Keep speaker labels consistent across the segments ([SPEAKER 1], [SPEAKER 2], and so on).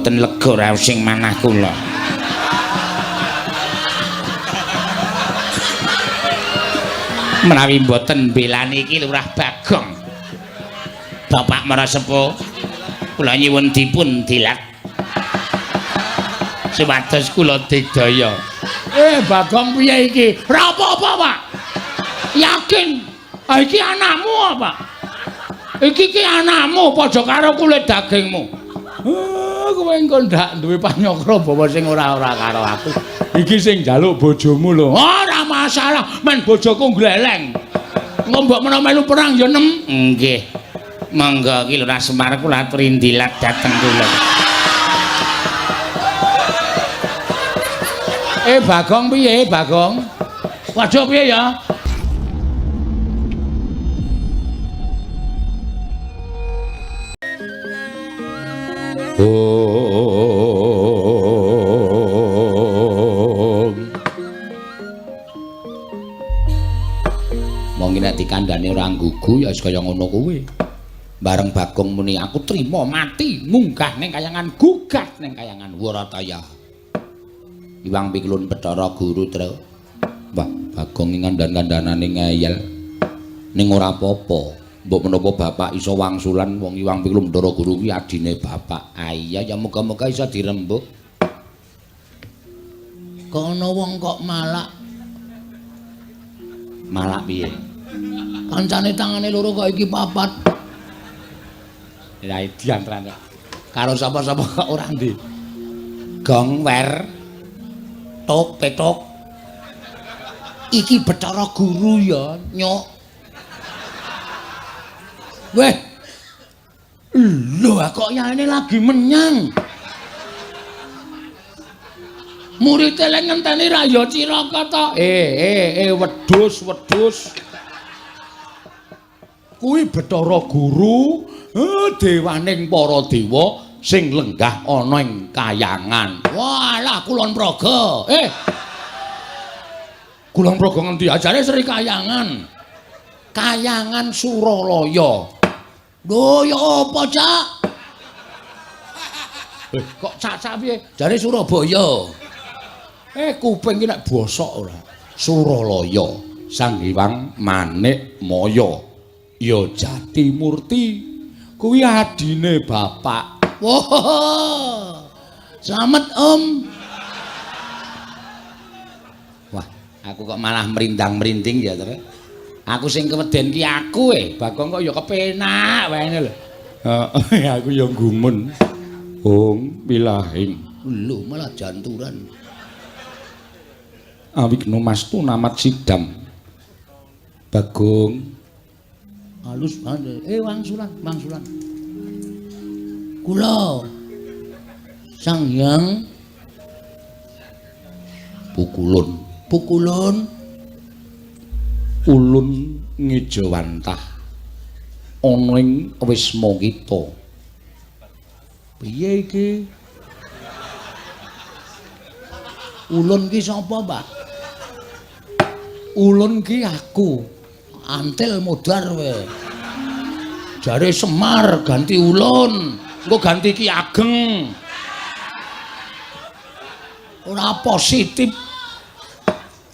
[SPEAKER 1] Mboten lega raos sing manah kula. Menawi mboten belani iki Lurah Bagong. Bapak Marasepuh, kula nyuwun dipun dilat. Supados kula digdaya. Bagong piye iki? Ora apa-apa, Pak. Yakin. Ah iki anakmu apa? Iki ki anakmu padha karo kulit dagingmu. Kowe engko ndak duwe panyokra bawa sing ora-ora karo aku. Iki sing njaluk bojomu lho. Ora masalah, men bojoku gleleng. Engko mbok menawa melu perang ya nem. Nggih. Monggo iki Lurah Semar kula aturi ndilat dhateng kula. Bagong piye, Bagong? Waduh piye ya? Om. Monggo nek dikandhane ora nggugu ya wis kaya ngono kuwi. Bareng Bagong muni aku trima mati munggah ning kayangan gugat ning kayangan Warataya. Iwang Piklun Bathara Guru Tru. Wah, Bagong iki kandhan-kandhanane ngeyel. Ning ora apa-apa. Mbok menapa bapak iso wangsulan wong Iwang Piklun Bathara Guru kuwi adine bapak. Ah iya ya muga-muga iso dirembug. Kok ana wong kok malak? Malak piye? Kancane tangane loro kok iki papat. Ya diantran. Karo sapa-sapa kok ora ndi. Gong wer tok petok. Iki Bathara Guru ya, nyuk. Weh. Lho kok yaene lagi menyang. Murid lek ngenteni ra ya cilaka to. Wedhus, wedhus. Kuwi Bathara Guru, dewaning para dewa sing lenggah ana ing kayangan. Walah Kulon Progo. Kulon Progo ngendi? Ajare Sri Kayangan. Kayangan Suralaya. Lho ya apa, Cak? Kok cak-cak piye? Jare Surabaya. Kuping iki nek bosok ora. Suralaya, Sang Hyang Manik Maya. Ya Jati Murti. Kuwi adine bapak. Wah. Slamet, Om. Wah, aku kok malah merindang-merinding ya, Tru. Aku sing keweden ki aku Bagong kok ya kepenak wae lho. Heeh, aku ya gumun. Ong wilahing. Lho malah janturan. Awigna mastu namat sidam. Bagong halus banget. Wangsulan, wangsulan. Kula Sang Hyang Pukulun. Pukulun ulun ngejawantah ana ing wisma kita. Piye iki? Ulun ki sapa, Pak? Ulun ki aku. Antil modar kowe. Jare Semar ganti ulun, engko ganti Ki Ageng. Ora positif.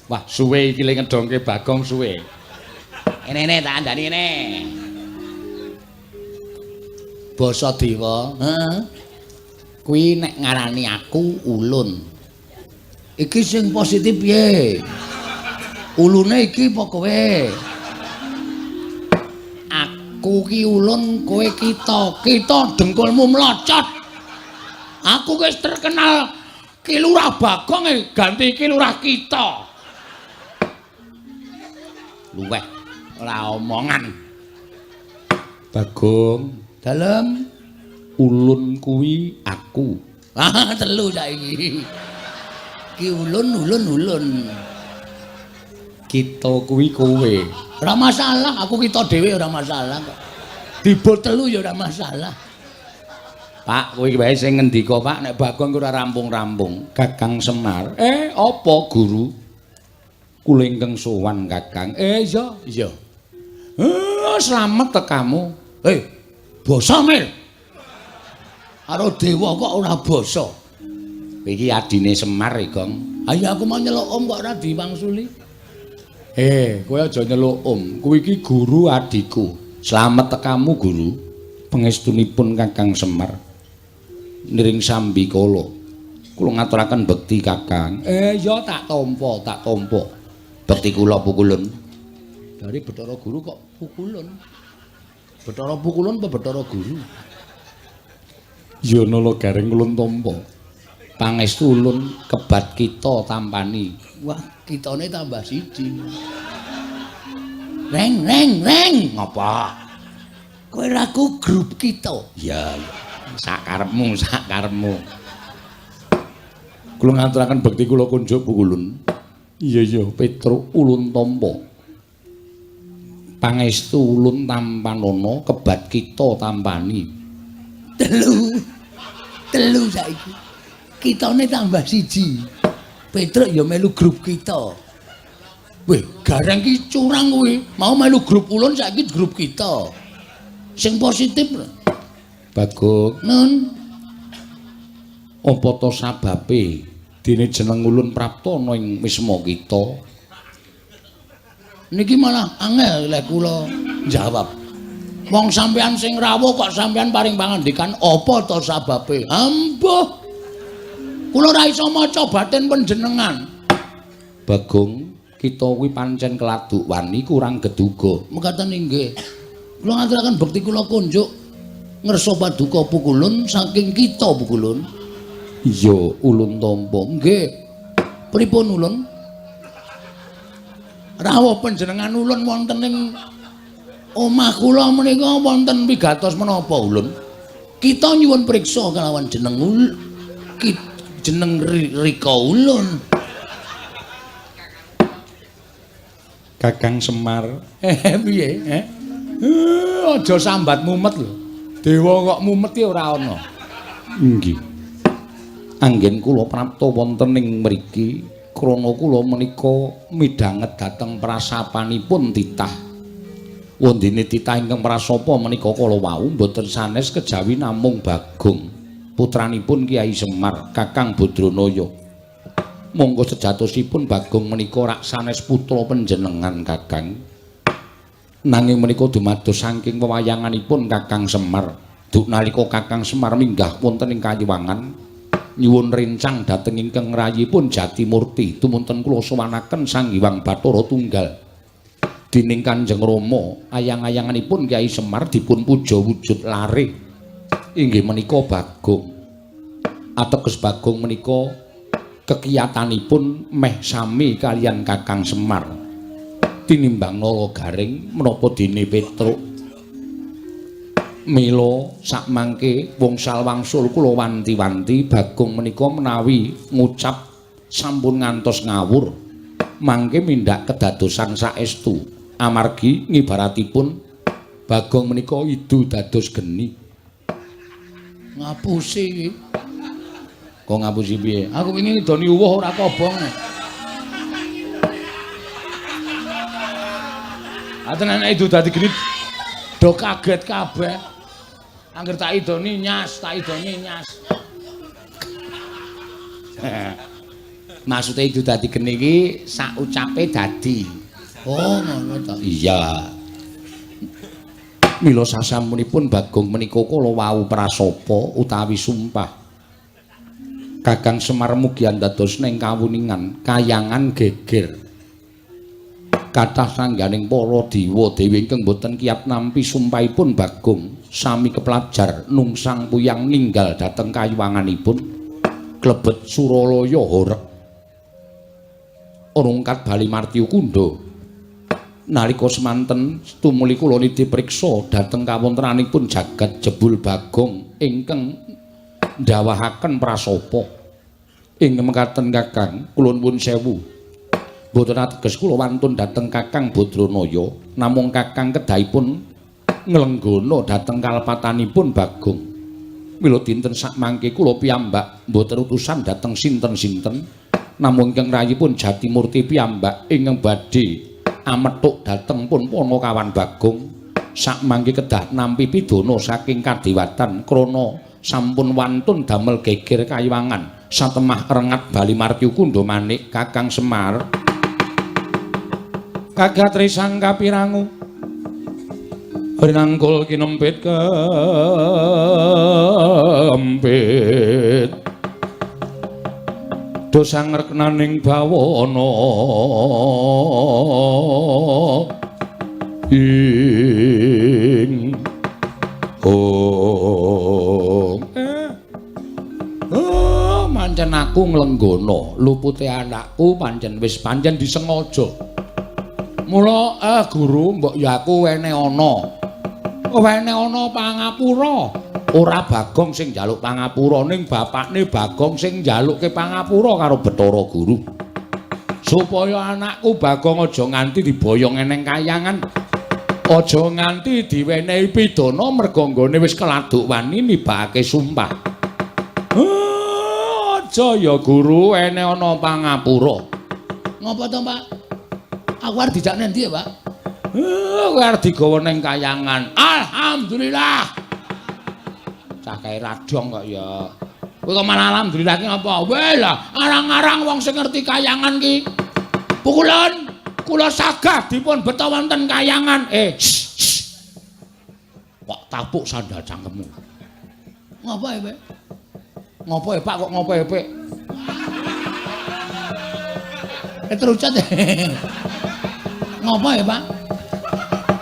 [SPEAKER 1] Wah, suwe iki le ngedongke Bagong suwe. Ene-ene tak andani ngene. Basa dewa, heeh. Kuwi nek ngarani aku ulun. Iki sing positif piye? Ulune iki apa kowe? Aku ki ulun, kowe kita. Kita dengkulmu mlocot. Aku wis terkenal Ki Lurah Bagong ganti Ki Lurah kita. Luweh ora omongan. Bagong, dalem ulun kuwi aku. Ah, telu saiki. Ki ulun ulun ulun. Kita kuwi kowe. Ora masalah, aku kita dhewe ora masalah kok. Dibot telu ya ora masalah. Pak, kowe iki wae sing ngendika, Pak, nek Bagong ora rampung-rampung. Kakang Semar. Apa guru? Kula ingkang sowan Kakang. Iya, iya. Slamet tekamu. Basa Mir. Karo dewa kok ora basa. Iki adine Semar e, Gong. Ayo aku mau nyeluk om kok ora diwangsuli. Kowe aja nyeluk om. Kuwi iki guru adikku. Slamet tekamu guru. Pangestunipun Kakang Semar. Niring sambi kala. Kula ngaturaken bekti Kakang. Ya tak tampa, tak tampa. Bekti kula pukulun. Dari Bathara Guru kok pukulun. Bathara pukulun apa Bathara Guru? Ya nala gareng ulun tampa. Pangestu ulun kebat kita tampani. Wah, kitane tambah siji. Reng reng reng. Ngapa? Kowe ragu grup kita. Iya, sakarepmu, sakarepmu. Kula ngaturaken bekti kula kunjuk pukulun. Iya iya, Petruk ulun tampa. Pangestu ulun tampanana kebat kita tampani. Telu. Telu saiki. Kitane tambah siji. Petruk ya melu grup kita. Weh, gareng ki curang kuwi. Mau melu grup ulun saiki grup kita. Sing positif. Bagong, nun. Apa to sababe dene jeneng ulun prapta ana ing wisma kita? Niki malah angel lek kula jawab. Wong sampean sing rawuh kok sampean paring pangandikan apa to sababe? Ambuh. Kula ora iso maca batin panjenengan. Bagong, kita kuwi pancen keladuk wani kurang geduga. Mekaten inggih. Kula ngaturaken bekti kula kunjuk ngersa paduka pukulun saking kita pukulun. Iya, ulun tampa. Nggih. Pripun ulun? Rawuh panjenengan ulun wonten ing omah kula menika wonten pigatos menapa ulun? Kita nyuwun priksa kalawan jeneng jeneng Rika ulun. Kakang Semar. Piye? Aja sambat mumet lho. Dewa kok mumet ki ora ana. Nggih. Anggen kula prapta wonten ing mriki krana kula menika midhanget dhateng prasapanipun titah. Wondene titah ingkang prasapa menika kala wau mboten sanes kejawi namung Bagong, putranipun Kyai Semar, Kakang Badranaya. Monggo sejatosipun Bagong menika rak sanes putra panjenengan Kakang. Nanging menika dumados saking wewayanganipun Kakang Semar. Duk nalika Kakang Semar minggah wonten ing Kayiwangan nyuwun rencang dhateng ingkang rayipun Jatimurti tumunten kula sowanaken Sang Hyang Bathara Tunggal. Dening Kanjeng Rama ayang-ayanganipun Kyai Semar dipun puja wujud lare inggih menika Bagong. Ateges Bagong menika kekiyatanipun meh sami kalian Kakang Semar. Tinimbang Nala Garing menapa dene Petruk. Mila sakmangke wongsal wangsul kula wanti-wanti Bagong menika menawi ngucap sampun ngantos ngawur mangke mindak kedadosan saestu amargi ngibaratipun Bagong menika idu dados geni. Ngapusi iki. Kok ngapusi piye? Aku wingi ngidoni uwuh ora kobong. Aten nek idu dadi geni do kaget kabeh. Angger tak idoni nyas, tak idoni nyas. Maksude idu dadi geni iki sak ucape dadi. Oh, ngono ta. Iya. Mila sasampunipun Bagong menika kala wau prasapa utawi sumpah. Kakang Semar mugi andados ning kawuningan kayangan geger. Kathah sangganing para dewa dewi ingkang boten kiyat nampi sumpahipun Bagong sami keplajar nungsang puyang ninggal dhateng kayuwanganipun klebet Suralaya horeg rungkat Bali Martyu Kundha. Nalika semanten tumuli kula nitih priksa dhateng kawontenanipun jagat jebul Bagong ingkang ndawahaken prasapa. Ing mekaten Kakang kula nuwun sewu. Mboten ateges kula wantun dhateng Kakang Badranaya, namung Kakang kedahipun nglenggana dhateng kalepatanipun Bagong. Mila dinten sakmangke kula piyambak mboten utusan dhateng sinten-sinten, namung ingkang rayipun Jatimurti piyambak ingkang badhe amethuk dhateng pun Panakawan Bagong. Sakmangke kedah nampi pidana saking kadewatan krana Sampun wantun damel geger kayiwangan. Satemah rengat bali martyu kundha manik Kakang Semar. Kagatri sang kapirangu rinangkul kinempit kempit dosa ngreknaning bawana ing oh oh pancen aku nglenggana lupute anakku pancen wis pancen disengaja. Mula guru mbok ya aku wene ana. Wene ana pangapura. Ora Bagong sing njaluk pangapura ning bapakne Bagong sing njalukke pangapura karo Bathara Guru. Supaya anakku Bagong aja nganti diboyong eneng kayangan. Aja nganti diwenehi pidana merga nggone wis keladuk wani nibake sumpah. Aja ya guru wene ana pangapura. Ngopo to, Pak? Aku arep dijak nendi ya, Pak? Kowe arep digawa ning kayangan. Alhamdulillah. Cah kae radong kok ya. Kowe kok malah alhamdulillah ki ngapa? Weh lah, arang-arang wong sing ngerti kayangan ki. Pukulan kula sagah dipun beta wonten kayangan. Kok tapuk sandal cangkemmu. Ngopo ya, Pak? Ngopo ya, Pak kok ngopo ya, Pak? Terucat. Ngopo ya, Pak?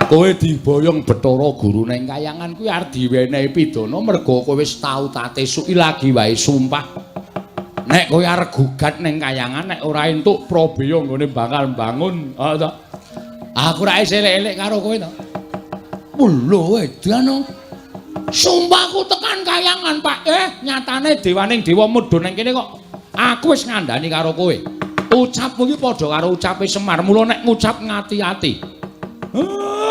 [SPEAKER 1] Kowe diboyong Bathara Guru ning kayangan kuwi arep diwenehi pidana merga kowe wis tau tate suki lagi wae sumpah. Nek kowe arep gugat ning kayangan nek ora entuk prabeya nggone bakal mbangun, ha to. Aku ra isih elek-elek karo kowe to. Lho edan. Sumpahku tekan kayangan, Pak. Nyatane dewaning dewa mudhun ning kene kok. Aku wis ngandani karo kowe. Ucapmu iki padha karo ucape Semar. Mula nek ngucap ngati-ati.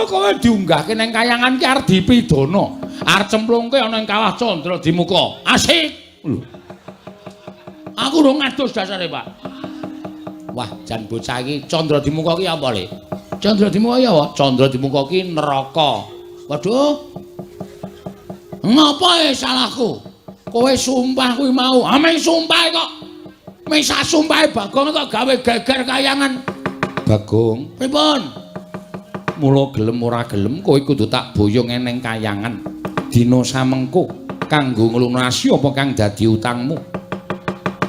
[SPEAKER 1] Kowe diunggahke ning kayangan ki arep dipidana. Arep cemplungke ana ing kawah Candra Dimuka. Asik. Lho. Aku urung ngadus dasare, Pak. Wah, jan bocah iki Candra Dimuka ki apa, Le? Candra Dimuka ya apa? Candra Dimuka ki neraka. Waduh. Ngapa salahku? Kowe sumpah kuwi mau. Ah, meng sumpah kok. Meng sak sumpahe Bagong kok gawe geger kayangan. Bagong, pripun? Mula gelem ora gelem kowe kudu tak boyong eneng kayangan. Dina samengko kanggo nglunasi apa kang dadi utangmu.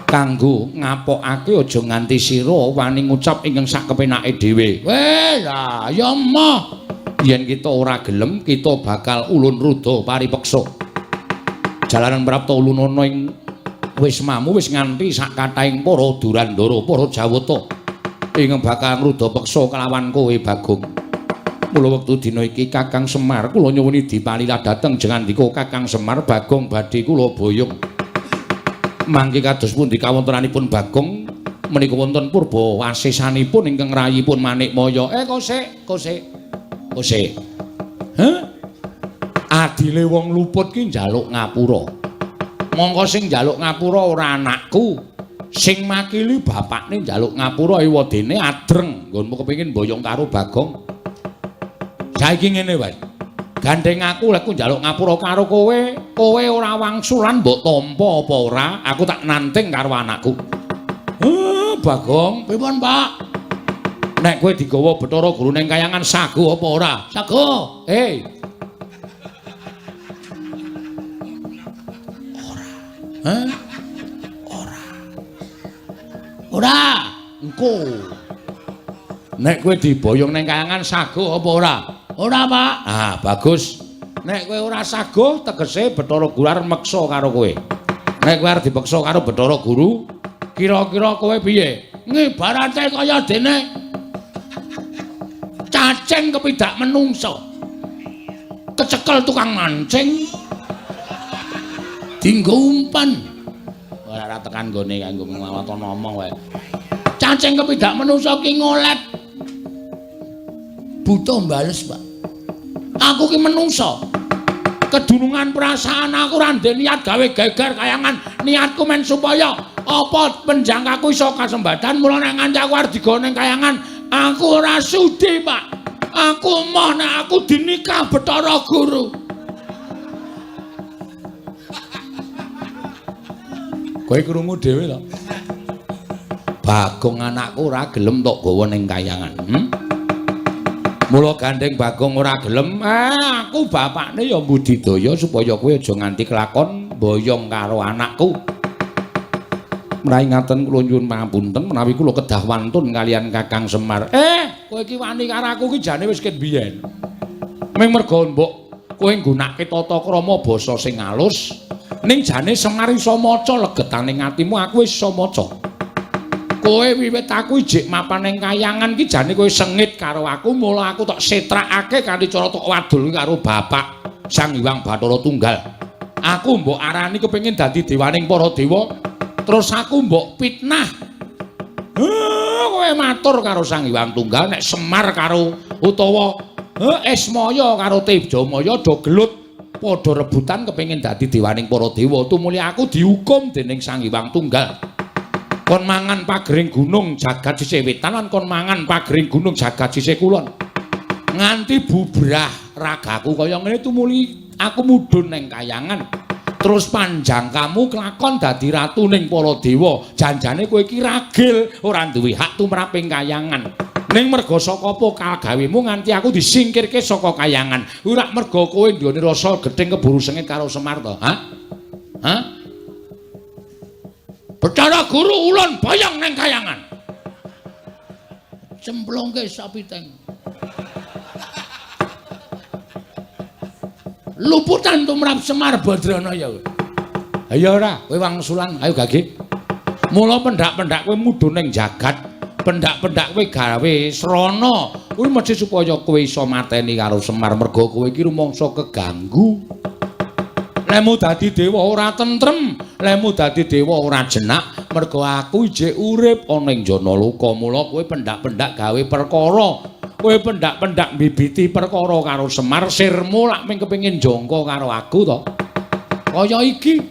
[SPEAKER 1] Kanggo ngapokake aja nganti sira wani ngucap ingkang sak kepenake dhewe. Weh, lah ya emoh. Yen kita ora gelem kita bakal ulun ruda paripeksa. Jalaran prapta ulunana ing wismamu wis nganti sak kathahing para durandara, para jawata ingkang bakal ngruda peksa kelawan kowe Bagong. Mula wektu dina iki Kakang Semar kula nyuwuni dipalilah dhateng jengandika Kakang Semar Bagong badhe kula boyong. Mangke kados pundi kawontenanipun Bagong menika wonten purba wasesanipun ingkang rayipun Manikmaya. Kosek, kosek. Kosek. Heh? Adile wong luput ki njaluk ngapura. Mongko sing njaluk ngapura ora anakku. Sing makili bapakne njaluk ngapura ewadene adreng nggonmu kepengin boyong karo Bagong. Saiki ngene wae. Gandeng aku lek njaluk ngapura karo kowe, kowe ora wangsulan mbok tampa apa ora, aku tak nanting karo anakku. Bagong, pripun, Pak? Nek kowe digawa Bathara Guru ning kayangan sago apa ora? Sago. Ora. Hah? Ora. Ora. Engko. Nek kowe diboyong ning kayangan sago apa ora? Ora, Pak. Ah, bagus. Nek kowe ora sago tegese Bathara Guru arep meksa karo kowe. Nek kowe arep dipeksa karo Bathara Guru, kira-kira kowe piye? Ngibarate kaya dene cacing kepidak menungso. Kecekel tukang mancing. Dinggo umpan. Ora tekan nggone kanggo nglawaton ngomong wae. Cacing kepidak menungso ki ngolet. Buta mbales, Pak. Aku ki menungso. Kedunungan perasaan aku ora ndek niat gawe geger kayangan. Niatku men supaya apa penjangkaku iso kasembadan. Mula nek nganti aku arep digawa ning kayangan, aku ora sudi, Pak. Aku emoh nek aku dinikah Bathara Guru. Kowe krungu dhewe to. Bagong anakku ora gelem tok gawa ning kayangan. Mula gandeng Bagong ora gelem, aku bapakne ya mbudidaya supaya kowe aja nganti kelakon boyong karo anakku. Mraih ngaten kula nyuwun pangapunten menawi kula kedah wantun kalian Kakang Semar. Kowe iki wani karo aku iki jane wis ket biyen. Ming merga mbok kowe nggunakake tata krama basa sing alus, ning jane Semar iso maca legetane atimu, aku wis iso maca. Kowe wiwit aku ijik mapan ning kayangan ki jane kowe sengit karo aku, mula aku tok setrakake kanthi cara tok wadul karo bapak Sang Hyang Bathara Tunggal. Aku mbok arani kepengin dadi dewaning para dewa, terus aku mbok fitnah. Kowe matur karo Sang Hyang Tunggal nek Semar karo utawa Ismaya karo Tejamaya do gelut padha rebutan kepengin dadi dewaning para dewa, tumuli aku dihukum dening Sang Hyang Tunggal. Kon mangan pagering gunung jagat sisih wetan lan kon mangan pagering gunung jagat sisih kulon. Nganti bubrah ragaku kaya ngene tumuli aku mudhun ning kayangan. Terus panjang kamu kelakon dadi ratu ning para dewa. Janjane kowe iki ragil ora duwe hak tumrap ing kayangan. Ning merga saka apa kagawemu nganti aku disingkirke saka kayangan. Ora merga kowe nduweni rasa gething keburu sengit karo Semar to? Hah? Hah? Bathara Guru ulun boyong neng kayangan. Cemplungke sapiteng. Luputan tumrap Semar Badranaya. Ayo ora, kowe wangsulan, ayo gage. Mula pendak-pendak kowe mudhun ning jagat, pendak-pendak kowe gawe srana. Kuwi mesti supaya kowe iso mateni karo Semar merga kowe iki rumangsa keganggu. Lemu dadi dewa ora tentrem, lemu dadi dewa ora jenak, merga aku ijik urip ana ing Janaloka. Mula kowe pendak-pendak gawe perkara, kowe pendak-pendak mbibiti perkara karo Semar, sirmu lak mung kepengin jangka karo aku to. Kaya iki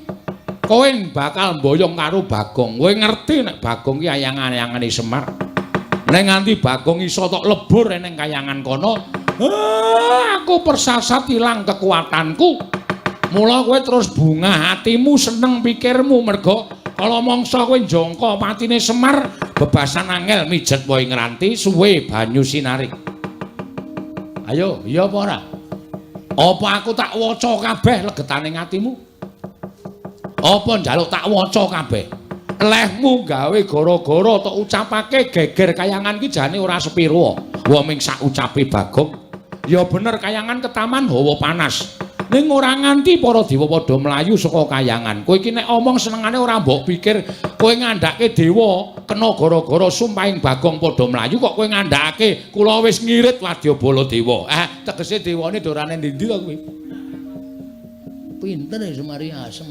[SPEAKER 1] kowe bakal mboyong karo Bagong. Kowe ngerti nek Bagong ki ayang-ayangane Semar. Nek nganti Bagong iso tok lebur ning kayangan kono, aku persasat ilang kekuatanku. Mula kowe terus bungah hatimu, seneng pikirmu merga kala mangsa kowe njangka patine Semar, bebasan angel mijet wae ngranti suwe banyu sinarik. Ayo, iya apa ora? Apa aku tak waca kabeh legetane atimu? Apa njaluk tak waca kabeh? Lehmu gawe gara-gara tok ucapake geger kayangan ki jane ora sepiro. Wa ming sak ucape Bagong. Ya bener kayangan ketaman hawa panas. Ning ora nganti para dewa padha mlayu saka kayangan. Kowe iki nek omong senengane ora mbok pikir kowe ngandhake dewa kena gara-gara sumpahing Bagong padha mlayu kok kowe ngandhakake kula wis ngirit wadyabala dewa. Tegese dewane dorane ndi-ndi to kowe? Pinter ya Semari asem.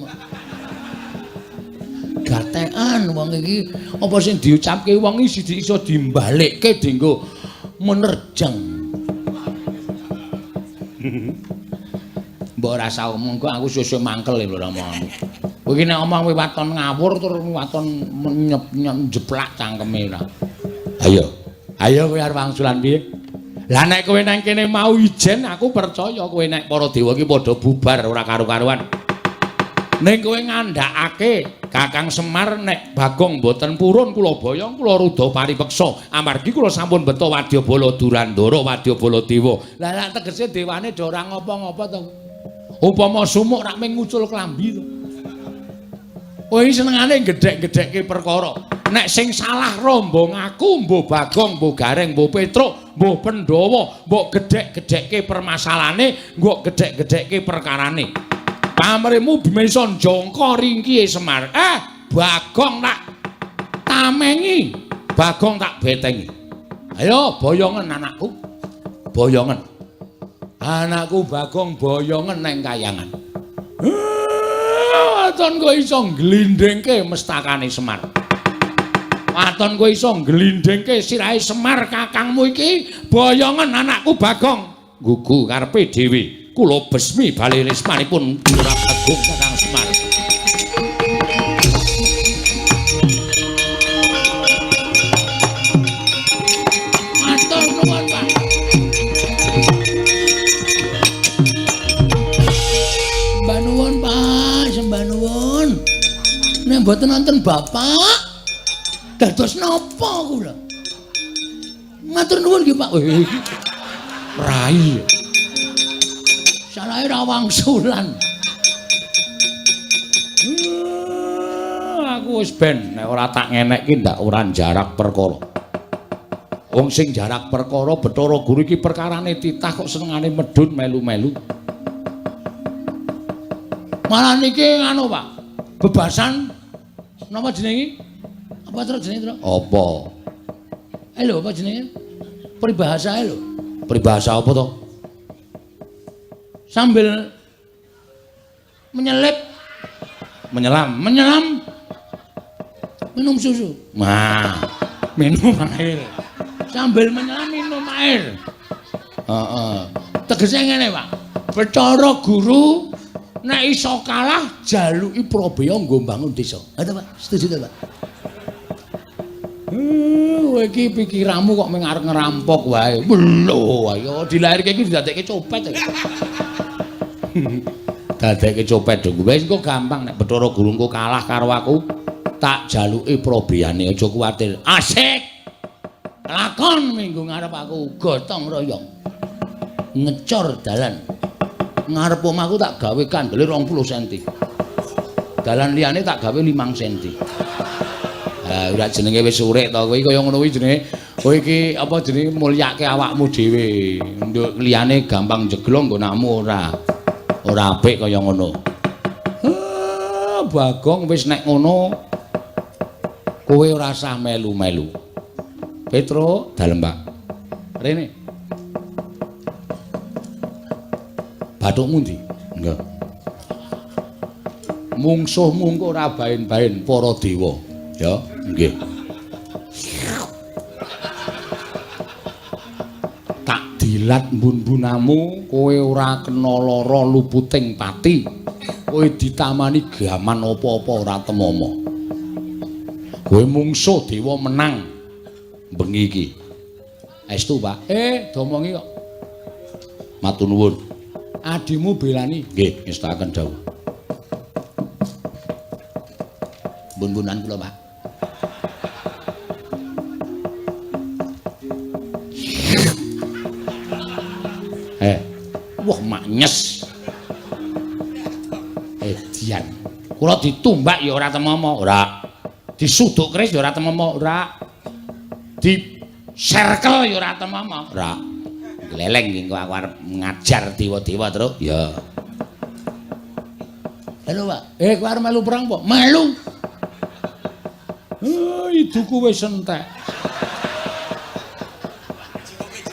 [SPEAKER 1] Gatekan wong iki apa sing diucapke wong iki iso dimbalikke dienggo menerjang. Mbok ora usah omong kok aku sesuk mangkel lho omonganmu. Kowe iki nek omong kowe waton ngawur terus waton njeplak cangkeme ora. Ayo. Ayo kowe arep wangsulan piye? Lah nek kowe nang kene mau ijen aku percaya kowe nek para dewa iki padha bubar ora karu-karuan. Ning kowe ngandhakake Kakang Semar nek Bagong mboten purun kula boyong kula rudha paripeksa amargi kula sampun beto wadyabala Durandara wadyabala dewa. Lah lak tegese dewane do ora ngopo-ngopo to. Upama sumuk rak mung ngucul klambi to. Kowe iki senengane gedhek-gedhekke perkara. Nek sing salah rombong aku, mbuh Bagong, mbuh Gareng, mbuh Petruk, mbuh Pandhawa, mbok gedhek-gedhekke permasalahane, mbok gedhek-gedhekke perkarane. Pamrihmu bisa njangka ringkihe Semar. Bagong tak tamengi, Bagong tak betengi. Ayo boyongen anakku. Boyongen. Anakku Bagong boyongen neng kayangan. Waton kowe iso ngglindhingke mestakane Semar. Waton kowe iso ngglindhingke sirahe Semar kakangmu iki, boyongen anakku Bagong. Gugu karepe dhewe. Kula besmi bali lismanipun Lurah Bagong Kakang Semar. Matur nuwun, Pak. Sembah nuwun, Pak, sembah nuwun. Nek mboten wonten bapak, dados napa kula? Matur nuwun nggih, Pak. Rai. Salahe ra wangsulan. Aku wis ben nek ora tak ngenekke ndak ora jarak perkara. Wong sing jarak perkara Bathara Guru iki perkarane titah kok senengane medhun melu-melu. Malah niki anu, Pak. Bebasan napa jenenge? Apa terus jenenge, Tru? Apa? Lho, apa jenenge? Peribahasa lho. Peribahasa apa to? Sambil menyelip, menyelam, menyelam minum susu. Nah, minum air. Sambil menyelam minum air. Heeh. Tegese ngene, Pak. Bathara Guru nek iso kalah jaluki prabeya nggo mbangun desa. Ha to, Pak? Setuju to, Pak? Kowe iki pikiranmu kok mung arep ngerampok wae. Lho, ayo dilairke iki didadekke copet. Dadekke copet dong. Wis engko gampang nek Bathara Guru engko kalah karo aku, tak jaluki probeyane, aja kuwatir. Asik. Lakon minggu ngarep aku gotong royong. Ngecor dalan. Ngarep omahku tak gawe kandele 20 cm. Dalan liyane tak gawe 5 cm. Ha, ora jenenge wis urip to kowe kaya ngono kuwi jenenge. Kowe iki apa jenenge mulyake awakmu dhewe. Nduk liyane gampang jeglong nggonamu ora. Ora apik kaya ngono. Bagong wis nek ngono kowe ora usah melu-melu. Petro, dalem, Pak. Rene. Bathukmu ndi? Nggih. Mungsuhmu engko ora baen-baen para dewa. Ya, nggih. Tak dilat mbun-mbunamu, kowe ora kena lara luputing pati. Kowe ditamani gaman apa-apa ora temama. Kowe mungsuh dewa menang bengi iki. Estu, Pak. Domongi kok. Matur nuwun. Adimu belani. Nggih, ngestakaken dawuh. Mbun-mbunan kula, Pak. Wah maknyes. Edian. Kula ditumbak ya ora temama, ora. Disuduk keris ya ora temama, ora. Di serkel ya ora temama, ora. Gleleng iki engko aku arep ngajar dewa-dewa, Truk. Ya. Halo, Pak. Kowe arep melu perang apa? Melu. Iduku wis entek.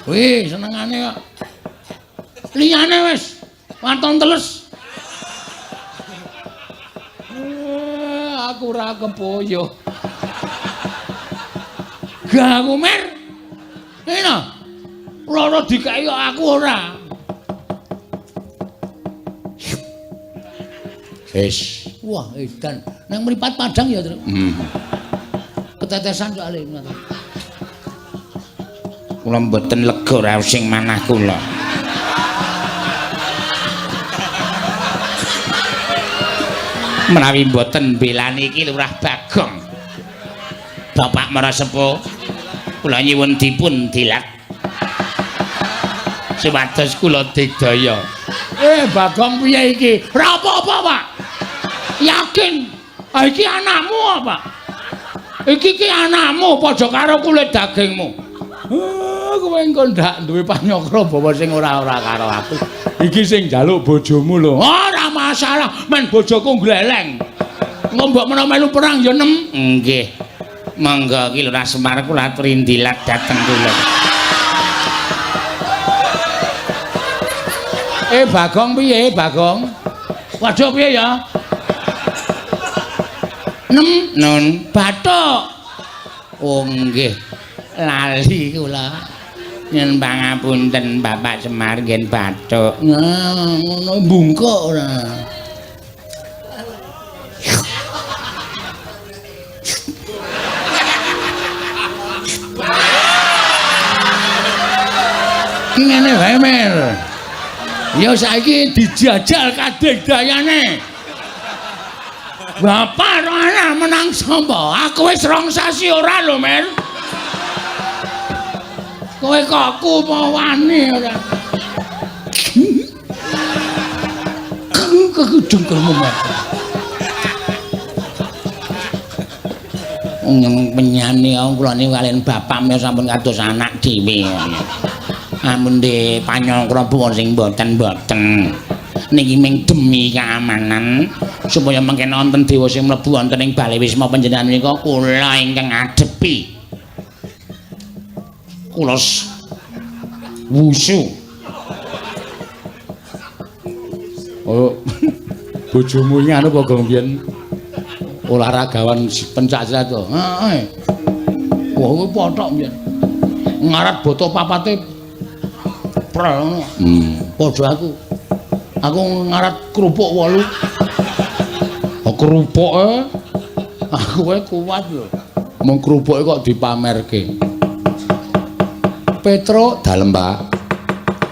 [SPEAKER 1] Wih, senengane kok. Liyane wis waton teles. Aku ora kepoyo. Gak aku mer. Ngene. Loro dikeki kok aku ora. Wis. Wah, edan. Nang mripat padang ya, Truk. Ketetesan soalé ngono.
[SPEAKER 2] Kula mboten lega raos sing manah kula. Menawi mboten belani iki Lurah Bagong. Bapak Marasepuh, kula nyuwun dipun dilat. Supados kula digdaya.
[SPEAKER 1] Bagong piye iki? Ora apa-apa, Pak. Yakin. Ah iki anakmu apa, Pak? Iki ki anakmu padha karo kulit dagingmu. Kowe engko ndak duwe panyakra bawa sing ora-ora karo aku. Iki sing njaluk bojomu lho. Ora masalah, men bojoku gleleng. Engko mbok menawa melu perang ya nem.
[SPEAKER 2] Nggih. Monggo ki Lurah Semar kula aturi ndilat dhateng kula.
[SPEAKER 1] Bagong piye, Bagong? Waduh piye ya? Nem
[SPEAKER 2] Nun.
[SPEAKER 1] bathuk.
[SPEAKER 2] Oh nggih. Lali kula. Nyuwun pangapunten Bapak Semar ngen bathuk.
[SPEAKER 1] Nah, ngono bungkuk ora. Ngene wae, Mer. Ya saiki dijajal kadegdayane. Bapak ro anak menang sapa? Aku wis 2 sasi ora lho, Mer. Kowe kok aku apa wani ora? Kekudungkelmu, Mer. Wong penyane kula niku kaliyan bapak menika sampun kados anak dhewe. Amun de panyangkra sing mboten-mboten. Niki ming demi keamanan supaya mengke wonten dewa sing mlebu wonten ing bale wisma panjenengan menika kula ingkang ngadepi. Kula wusu. Oh, bojomu iki anu apa gong biyen olahragawan pencak silat to? Heeh. Wah, kuwi pothok biyen. Ngarat boto papate prel ngono. Padha aku. Aku ngarat kerupuk 8. Oh, kerupuke aku wae kuat lho. Mung kerupuke kok dipamerke. Petruk dalem, Pak.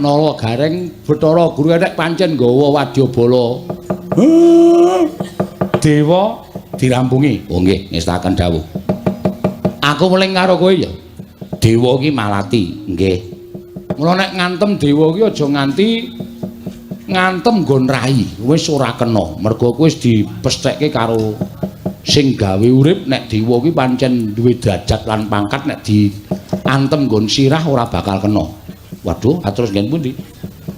[SPEAKER 1] Nala Gareng Bathara Guru nek pancen nggawa wadyabala. Dewa dirampungi. Oh nggih, ngestaken dawuh. Aku weling karo kowe ya. Dewa iki malati, nggih. Mula nek ngantem dewa iki aja nganti ngantem nggon rai, wis ora kena. Mergo kuwi wis dipesthekke karo sing gawe urip nek dewa ki pancen duwe derajat lan pangkat nek diantem nggon sirah ora bakal kena. Waduh, terus nggen pundi?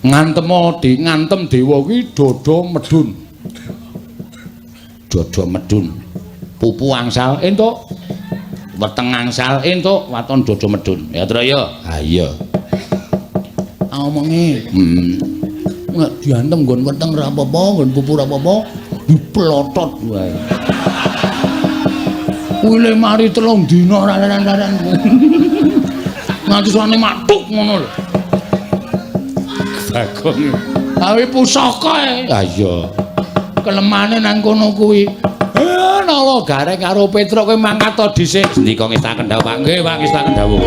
[SPEAKER 1] Ngantemo di ngantem dewa ki dada medun. Dada medun. Pupu angsal entuk. Weteng angsal entuk, waton dada medun. Ya Tru ya. Ha iya. Omonge. Nek diantem nggon weteng ora apa-apa, nggon pupu ora apa-apa, diplotot wae. Kuwi le mari 3 dina ora leren-leren. Nganti suwane matuk ngono lho. Bagong. Awe pusaka e. Ha iya. Kelemane nang kono kuwi. Nala Gareng karo Petruk kowe mangkat to dhisik. Sendika ngestaken dawuh, Pak. Nggih, Pak, ngestaken dawuh.